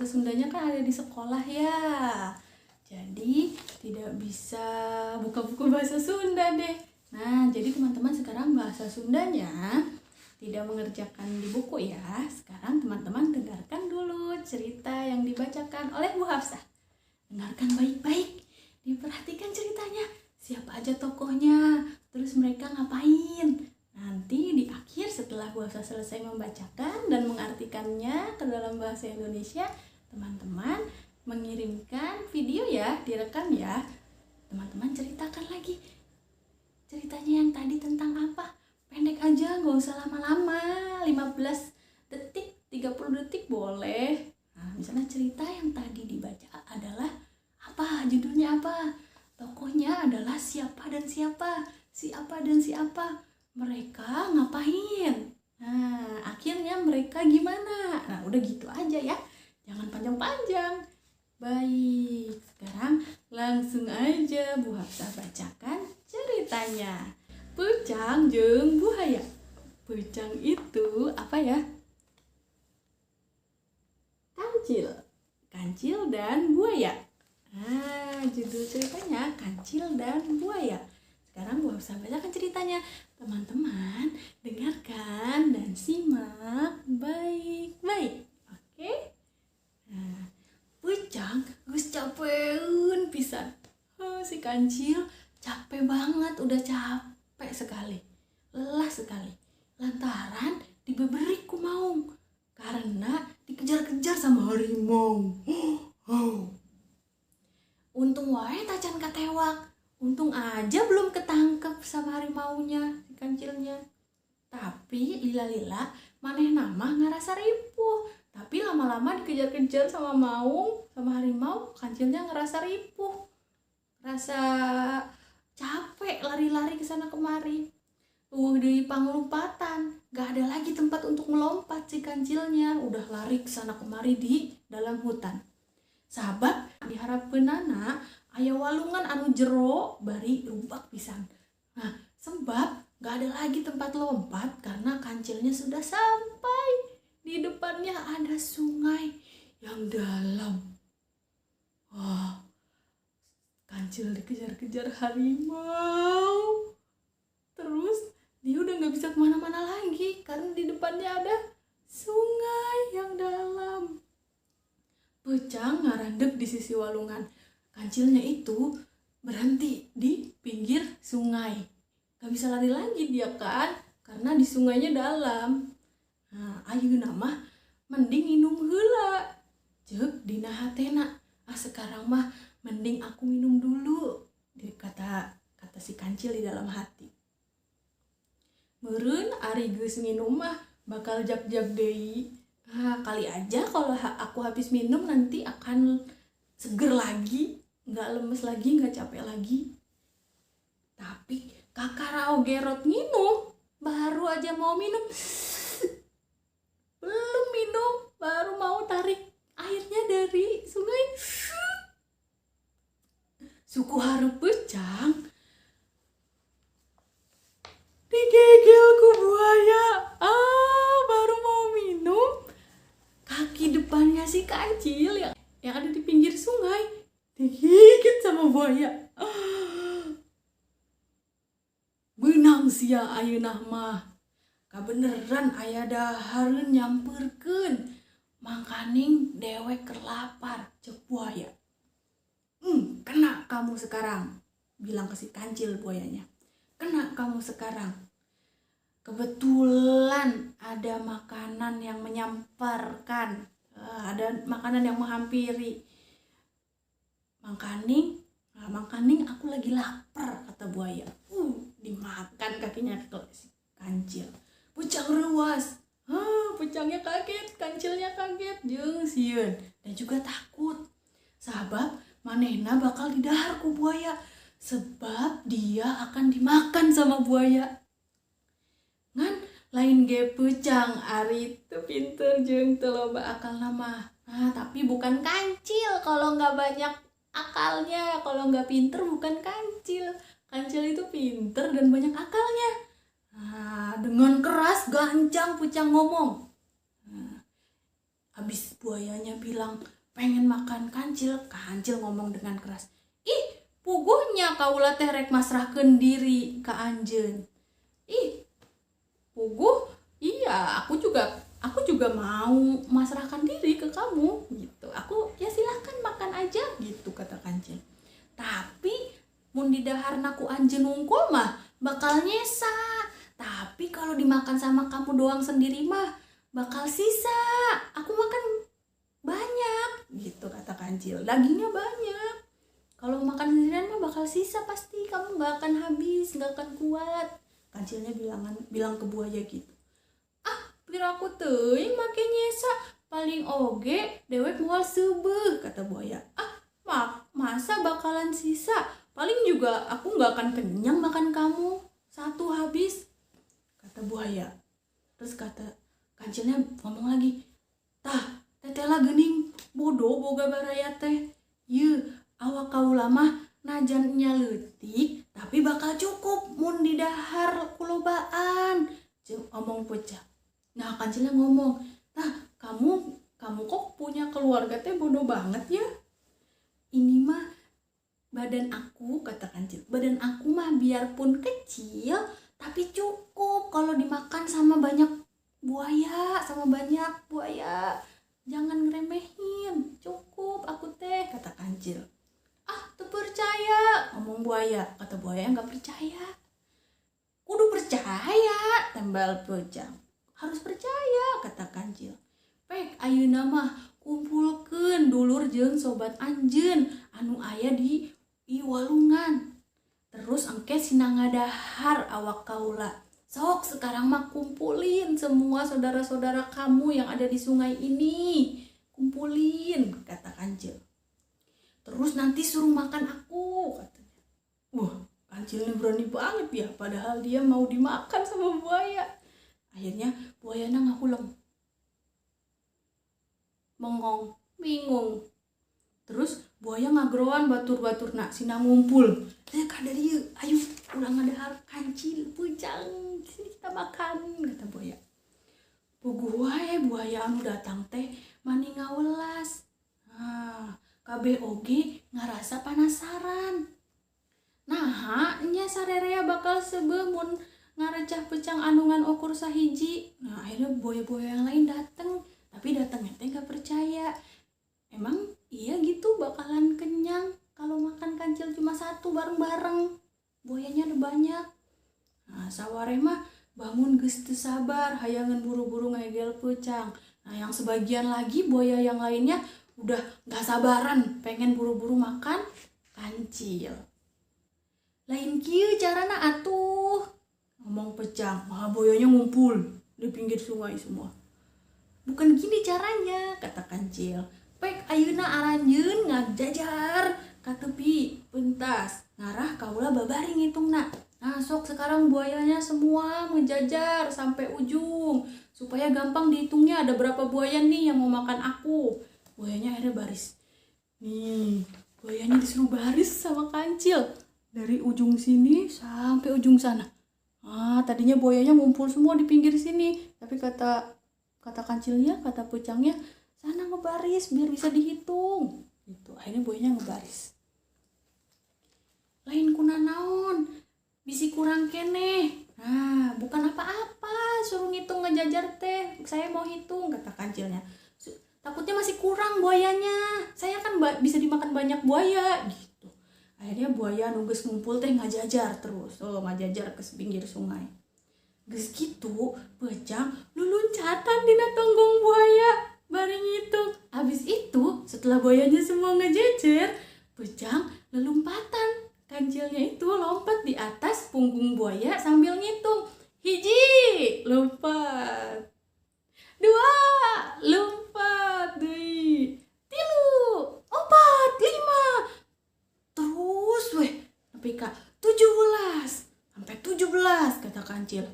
bahasa Sundanya kan ada di sekolah ya. Jadi tidak bisa buka buku bahasa Sunda deh. Nah, jadi teman-teman sekarang bahasa Sundanya tidak mengerjakan di buku ya. Sekarang teman-teman dengarkan dulu cerita yang dibacakan oleh Bu Hafsah. Dengarkan baik-baik, diperhatikan ceritanya, siapa aja tokohnya, terus mereka ngapain. Nanti di akhir setelah Bu Hafsah selesai membacakan dan mengartikannya ke dalam bahasa Indonesia, teman-teman mengirimkan video ya, direkam ya. Teman-teman ceritakan lagi ceritanya yang tadi tentang apa. Pendek aja, nggak usah lama-lama, 15 detik, 30 detik boleh. Nah, misalnya cerita yang tadi dibaca adalah apa, judulnya apa, tokohnya adalah siapa dan siapa, siapa dan siapa, mereka ngapain, nah akhirnya mereka gimana. Nah udah gitu aja ya, jangan panjang-panjang. Baik, sekarang langsung aja Bu Hafsah bacakan ceritanya. Peucang jeung Buaya. Peucang itu apa ya? Kancil. Kancil dan buaya. Nah, judul ceritanya Kancil dan Buaya. Sekarang Bu Hafsah bacakan ceritanya. Teman-teman, dengarkan dan simak baik-baik. Oke? Nah, Peucang geus capeun pisan. Oh, si kancil capek banget, udah capek sekali, lelah sekali. Lantaran dibeberi ku maung karena dikejar-kejar sama harimau. Oh. Untung wae tacan katewak. Untung aja belum ketangkep sama harimaunya, si kancilnya. Tapi lila-lila manehna mah ngerasa ripuh. Tapi lama-lama dikejar-kejar sama maung, sama harimau, kancilnya ngerasa ripuh. Rasa capek lari-lari ke sana kemari. Euweuh deui panglumpatan, gak ada lagi tempat untuk melompat si kancilnya, udah lari ke sana kemari di dalam hutan. Sabab diharapkeunana aya walungan anu jero bari rubak pisan. Nah, sebab gak ada lagi tempat lompat karena kancilnya sudah sampai. Di depannya ada sungai yang dalam. Wah, kancil dikejar-kejar harimau. Terus dia udah gak bisa kemana-mana lagi karena di depannya ada sungai yang dalam. Peucang ngarandeg di sisi walungan. Kancilnya itu berhenti di pinggir sungai. Gak bisa lari lagi dia kan, karena di sungainya dalam. Nah, ayeuna mah mending minum heula. Ceuk dina hatena. Ah, sekarang mah mending aku minum dulu, kata kata si kancil di dalam hati. Meureun ari geus minum mah bakal jag-jag deui. Ah, kali aja kalau aku habis minum nanti akan seger lagi, nggak lemes lagi, nggak capek lagi. Tapi kakara oge rot minum, baru aja mau minum, belum minum, baru mau tarik airnya dari sungai. Suku hareup Peucang digegel ku buaya. Ah, baru mau minum, kaki depannya si kancil yang ada di pinggir sungai digigit sama buaya. Ah. Beunang sia ayeuna mah. Kabeneran aya dahareun nyamperkeun. Mangkaning dewek keur lapar, cek buaya. Kena kamu sekarang, bilang ke si kancil buayanya. Kena kamu sekarang. Kebetulan ada makanan yang menyamparkan, ada makanan yang menghampiri. Mangkaning, nah, mangkaning aku lagi lapar, kata buaya. Dimakan kakinya ke si kancil. Peucang reuwas. Hah, Peucangnya kaget, kancilnya kaget, jeung sieun dan juga takut. Sabab manehna bakal didahar ku buaya, sebab dia akan dimakan sama buaya. Ngan lain ge Peucang ari teu pinter jeung teu loba akalna mah. Nah, tapi bukan kancil kalau nggak banyak akalnya, kalau nggak pinter bukan kancil. Kancil itu pinter dan banyak akalnya. Nah, dengan keras gancang Peucang ngomong. Nah, habis buayanya bilang, pengen makan kancil. Kancil ngomong dengan keras, "Ih, puguhnya kaula teh rek masrahkeun diri ka anjeun. Ih, puguh, iya, aku juga mau masrahkan diri ke kamu gitu. Aku ya silahkan makan aja gitu," kata kancil. "Tapi mun didaharna ku anjeun wungkul mah bakal nyesa. Tapi kalau dimakan sama kamu doang sendiri mah bakal sisa. Aku makan banyak gitu," kata kancil. "Dagingnya banyak. Kalau makan sendirian mah bakal sisa pasti, kamu nggak akan habis, nggak akan kuat." Kancilnya bilang ke buaya gitu. "Ah, piraku teuing make nyesa, paling oge dewek moal seubeuh," kata buaya. "Ah, masa bakalan sisa? Paling juga aku nggak akan kenyang makan kamu satu habis," kata buaya. Terus kata kancilnya ngomong lagi, "Tah, tetela geuning bodoh boga baraya teh. Ye, awak kaula mah najan nya leutik tapi bakal cukup mun didahar kulobaan," jeung omong pecah. Nah, kancilnya ngomong, "Tah, kamu kamu kok punya keluarga teh bodoh banget ya? Ini mah badan aku," kata kancil, "badan aku mah biarpun kecil tapi cukup kalau dimakan sama banyak buaya, sama banyak buaya. Jangan ngeremehin, cukup aku teh," kata kancil. "Ah, teu percaya," ngomong buaya. Kata buaya nggak percaya. "Kudu percaya," tembal pecang. "Harus percaya," kata kancil. "Pek ayeuna mah kumpulkeun dulur jeung sobat anjeun anu aya di walungan. Terus engke sina ngadahar awak kaula. Sok sekarang mah kumpulin semua saudara-saudara kamu yang ada di sungai ini. Kumpulin," kata kancil. "Terus nanti suruh makan aku," katanya. Wah, kancil ini berani banget ya, padahal dia mau dimakan sama buaya. Akhirnya buayana ngahuleng. Bengong, bingung. Terus buaya ngageroan batur-baturna sina ngumpul. "Eh, kada dieu, ayo urang ngadahar kancil peucang, sini kita makan," kata buaya. Puguh wae buaya anu datang teh mani ngawelas. Nah, kabeh oge ngarasa penasaran. Nah, nya sarerea bakal seubeuh mun ngarecah pecang anu ngan ukur sahiji. Nah, akhirnya buaya-buaya yang lain datang, tapi datangnya teh gak percaya. Emang iya gitu bakalan kenyang kalau makan kancil cuma satu bareng-bareng? Buayanya ada banyak. Nah, sawareh mah bangun geus teu sabar, hayangan buru-buru ngegel pecang. Nah, yang sebagian lagi buaya yang lainnya udah gak sabaran, pengen buru-buru makan kancil. "Lain kieu carana atuh," ngomong pecang. Wah, buayanya ngumpul di pinggir sungai semua. "Bukan gini caranya," kata kancil. "Pek ayeuna aranjeun ngajajar ka tepi pentas, ngarah kaula babari ngitungna. Nah, sok sekarang buayanya semua menjajar sampai ujung supaya gampang dihitungnya ada berapa buaya nih yang mau makan aku." Buayanya akhirnya baris. Nih, buayanya disuruh baris sama kancil dari ujung sini sampai ujung sana. Ah, tadinya buayanya ngumpul semua di pinggir sini, tapi kata kata kancilnya, kata pecangnya, sana ngebaris biar bisa dihitung. Gitu. Akhirnya buayanya ngebaris. "Lain kunanaon, bisi kurang keneh." "Nah, bukan apa-apa, suruh ngitung ngejajar teh. Saya mau hitung," kata kancilnya. "Takutnya masih kurang buayanya. Saya kan bisa dimakan banyak buaya," gitu. Akhirnya buaya nu geus ngumpul teh ngajajar terus. Oh, ngajajar ke pinggir sungai. Geus kitu, pecang luluncatan dina tonggong buaya bari ngitung. Habis itu, setelah buayanya semua ngejejer, pecang lelumpatan. Kancilnya itu lompat di atas punggung buaya sambil ngitung. Hiji, lompat. Dua, lompat deui. Tilu, opat, lima. Terus weh, nepi ka 17. Sampai 17, kata kancil.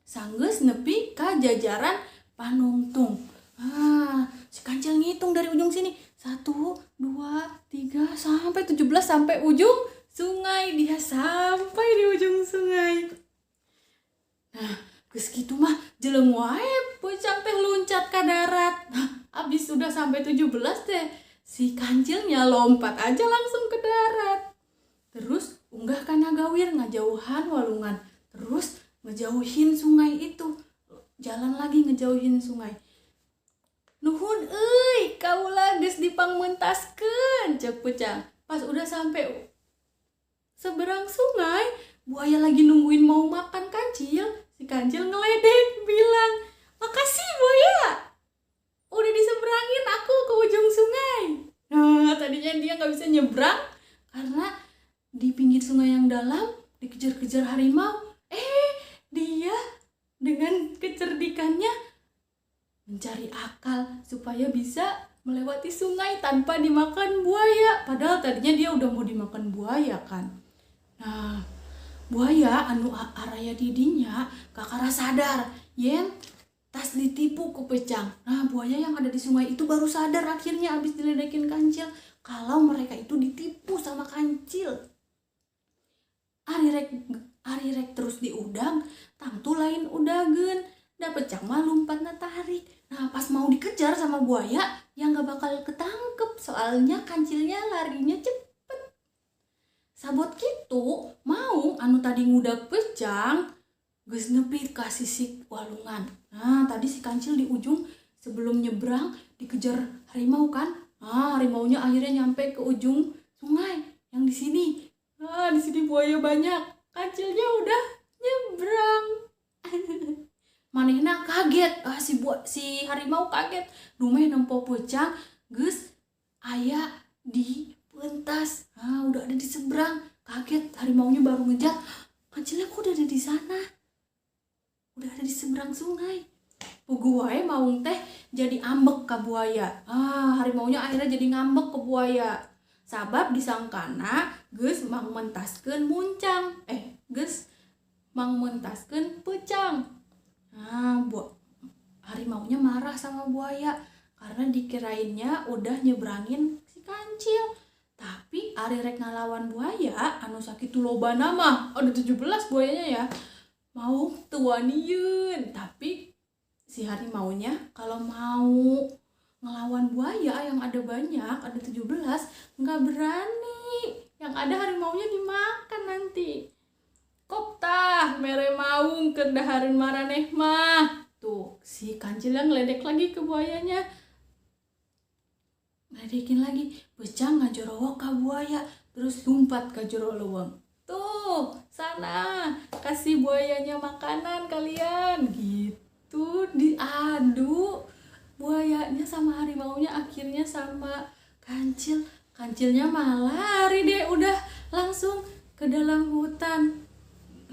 Sanggeus nepi ka jajaran panungtung. Ah, si kancil ngitung dari ujung sini. 1, 2, 3, sampai 17, sampai ujung sungai. Dia sampai di ujung sungai. Nah, geus kitu mah jeleng wae peucang teh loncat ka darat. Nah, abis udah sampai 17 teh Si kancilnya lompat aja langsung ke darat. Terus unggah kana gawir ngajauhan walungan. Terus ngejauhin sungai itu. Jalan lagi ngejauhin sungai. Nuhun euy, kaula geus dipangmentaskeun, cek peucang. Pas udah sampai seberang sungai, buaya lagi nungguin mau makan kancil. Si kancil ngeledek bilang, "Makasih buaya, udah diseberangin aku ke ujung sungai." Nah, tadinya dia nggak bisa nyebrang karena di pinggir sungai yang dalam dikejar-kejar harimau. Dia dengan kecerdikannya mencari akal supaya bisa melewati sungai tanpa dimakan buaya. Padahal tadinya dia udah mau dimakan buaya kan. Nah, buaya anu araya didinya kakara sadar yen tas ditipu ku pecang. Nah, buaya yang ada di sungai itu baru sadar akhirnya abis diledekin kancil kalau mereka itu ditipu sama kancil. Ari rek terus diudang, tangtu lain udageun. Da pecang mah lompatna tarik. Nah, pas mau dikejar sama buaya yang gak bakal ketangkep soalnya kancilnya larinya cepet. Sabot kitu mau anu tadi ngudag pecang geus nepi ka sisi walungan. Nah, tadi si kancil di ujung sebelum nyebrang dikejar harimau kan. Nah, harimaunya akhirnya nyampe ke ujung sungai yang di sini. Nah, di sini buaya banyak. Kancilnya udah nyebrang. Manehna kaget. Ah, si harimau kaget. Dumeh nempo pecang geus aya di pentas. Ah, udah ada di seberang. Kaget harimaunya baru ngejar. Kancilnya kok udah ada di sana. Udah ada di seberang sungai. Puguh wae maung teh jadi ambek ka buaya. Ah, harimaunya akhirnya jadi ngambek ke buaya. Sabab disangkana geus mangmentaskeun muncang. Geus mangmentaskeun pecang. Nah, harimaunya marah sama buaya karena dikirainnya udah nyebrangin si kancil. Tapi ari rek ngalawan buaya anu sakitu lobana mah, ada 17 buayanya ya. Mau tuanieun, tapi si harimaunya kalau mau ngelawan buaya yang ada banyak, ada 17, nggak berani. Yang ada harimaunya dimakan nanti. Koptah mere maung keur dahareun maraneh mah. Tuh, si kancilnya ngeledek lagi ke buayanya. Ngeledekin lagi, pecang ngajorowok ka buaya, terus lompat ka jero leuweung. Tuh, sana kasih buayanya makanan kalian gitu. Diadu buayanya sama harimaunya, akhirnya sama kancil. Kancilnya malah lari deh, udah langsung ke dalam hutan.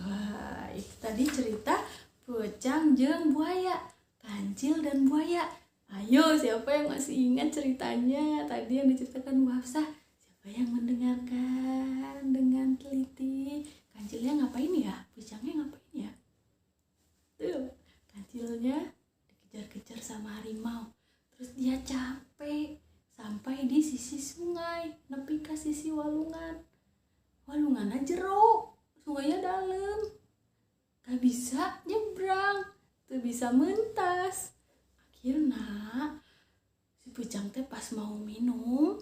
Wah, itu tadi cerita pecang jeung buaya, kancil dan buaya. Ayo, siapa yang masih ingat ceritanya tadi yang diceritakan Bu Hafsah? Siapa yang mendengarkan dengan teliti? Kancilnya ngapain ya? Pecangnya ngapain ya? Tuh, kancilnya dikejar-kejar sama harimau. Terus dia capek sampai di sisi sungai, nepi ka sisi walungan. Walunganna jero, sungainya dalam. Gak bisa nyebrang, tuh bisa mentas. Akhirnya si pecang teh pas mau minum,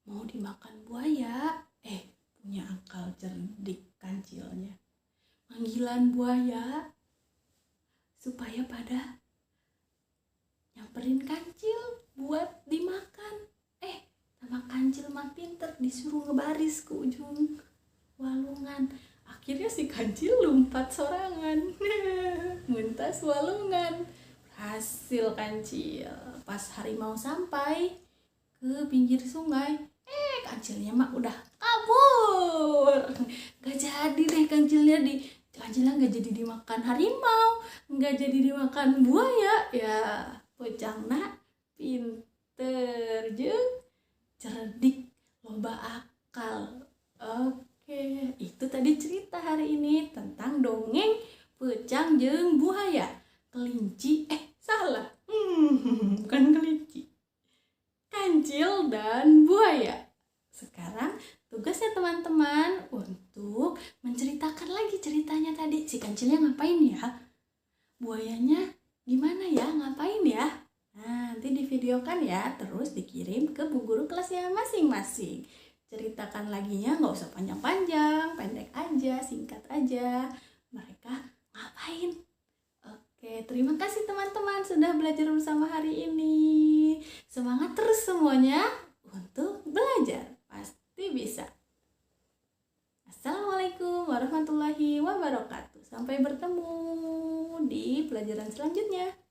mau dimakan buaya, punya akal cerdik kancilnya. Manggilan buaya supaya pada nyamperin kancil buat dimakan. Sama kancil mah pinter, disuruh ngebaris ke ujung walungan. Akhirnya si kancil lompat sorangan. Mentas walungan. Hasil kancil. Pas harimau sampai ke pinggir sungai, kancilnya mah udah kabur. Gak jadi deh kancilnya gak jadi dimakan harimau, gak jadi dimakan buaya. Ya, pocangna pinter jeung cerdik, loba akal. Oke, itu tadi cerita hari ini tentang dongeng pecang jeung buaya. Kelinci, salah. Bukan kelinci. Kancil dan buaya. Sekarang tugasnya teman-teman untuk menceritakan lagi ceritanya tadi. Si kancilnya ngapain ya? Buayanya gimana ya? Ngapain ya? Nah, nanti divideokan ya, terus dikirim ke bu guru kelasnya masing-masing. Ceritakan laginya nggak usah panjang-panjang, pendek aja, singkat aja. Mereka ngapain? Oke, terima kasih teman-teman sudah belajar bersama hari ini. Semangat terus semuanya untuk belajar. Pasti bisa. Assalamualaikum warahmatullahi wabarakatuh. Sampai bertemu di pelajaran selanjutnya.